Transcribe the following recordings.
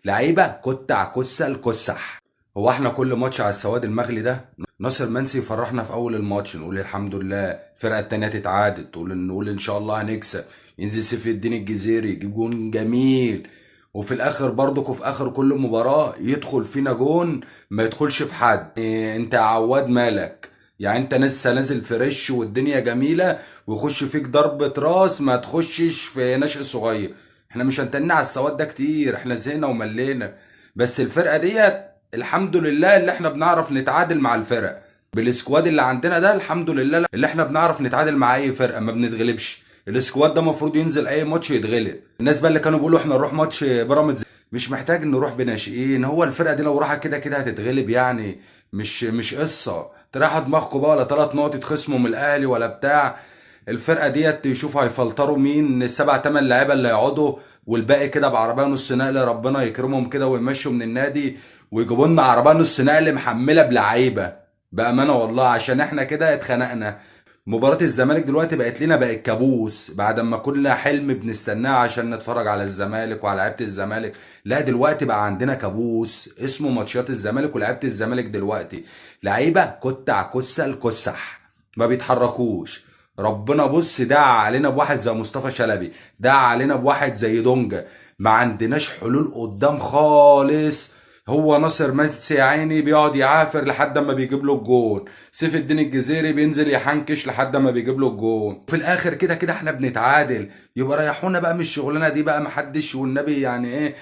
لعيبة كتع كسه الكسح. هو احنا كل ماتش على السواد المغلي ده؟ ناصر منسي يفرحنا في اول الماتش، نقول الحمد لله، الفرقة التانية تتعادل، تقول ان شاء الله هنكسب، ينزل سيف الدين الجزيري يجيب جون جميل، وفي الاخر برضك وفي اخر كل مباراة يدخل فينا جون ما يدخلش في حد. إيه انت يا عواد مالك؟ يعني انت لسه نازل fresh والدنيا جميله، ويخش فيك ضربه راس ما تخشش في نشء صغير. احنا مش هنتنى على السواد ده كتير، احنا زهقنا وملينا. بس الفرقة ديت الحمد لله اللي احنا بنعرف نتعادل مع الفرق بال squad اللي عندنا ده، الحمد لله اللي احنا بنعرف نتعادل مع اي فرقه، ما بنتغلبش. ال squad ده المفروض ينزل اي ماتش يتغلب. الناس بقى اللي كانوا بيقولوا احنا نروح ماتش بيراميدز، مش محتاج نروح بناشئين، هو الفرقة دي لو راحت كده كده هتتغلب، يعني مش قصة تريحوا دماغكم بقى، ولا 3 نقط يتخصموا من الاهلي ولا بتاع. الفرقة ديت يشوفوا هيفلتروا مين السبع تمن لعيبة اللي هيقعدوا، والباقي كده بعربيه نص نقل ربنا يكرمهم كده ويمشوا من النادي، ويجيبوا لنا عربية نص نقل محمله بلعيبه بامانه والله، عشان احنا كده اتخنقنا. مباراة الزمالك دلوقتي بقت لنا بقت كابوس، بعد ما كنا حلم بنستناه عشان نتفرج على الزمالك وعلى لعيبة الزمالك، لا دلوقتي بقى عندنا كابوس اسمه ماتشات الزمالك ولعيبة الزمالك دلوقتي. لعيبة كتع كسة الكسح، ما بيتحركوش. ربنا بص دعا علينا بواحد زي مصطفى شلبي، دعا علينا بواحد زي دونجا. ما عندناش حلول قدام خالص. هو ناصر منسي يا عيني بيقعد يعافر لحد ما بيجيب له الجون، سيف الدين الجزيري بينزل يحنكش لحد ما بيجيب له الجون، في الاخر كده كده احنا بنتعادل. يبقى ريحونا بقى من الشغلانة دي بقى، محدش والنبي يعني ايه،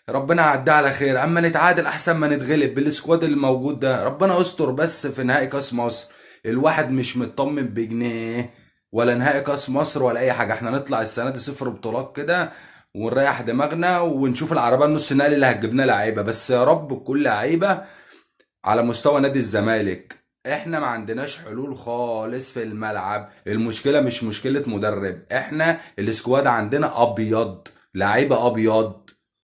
ربنا يعديها على خير، اما نتعادل احسن ما نتغلب بال squad الموجود ده. ربنا يستر بس في نهائي كاس مصر، الواحد مش مطمن بجنيه، ولا نهائي كاس مصر ولا اي حاجه. احنا نطلع السنة دي 0 بطولات كده ونريح دماغنا، ونشوف العربية النص نقل اللي هتجيبنا لعيبه، بس يا رب كل لعيبة على مستوى نادي الزمالك. احنا ما عندناش حلول خالص في الملعب، المشكلة مش مشكلة مدرب، احنا ال squad عندنا ابيض، لعيبة ابيض.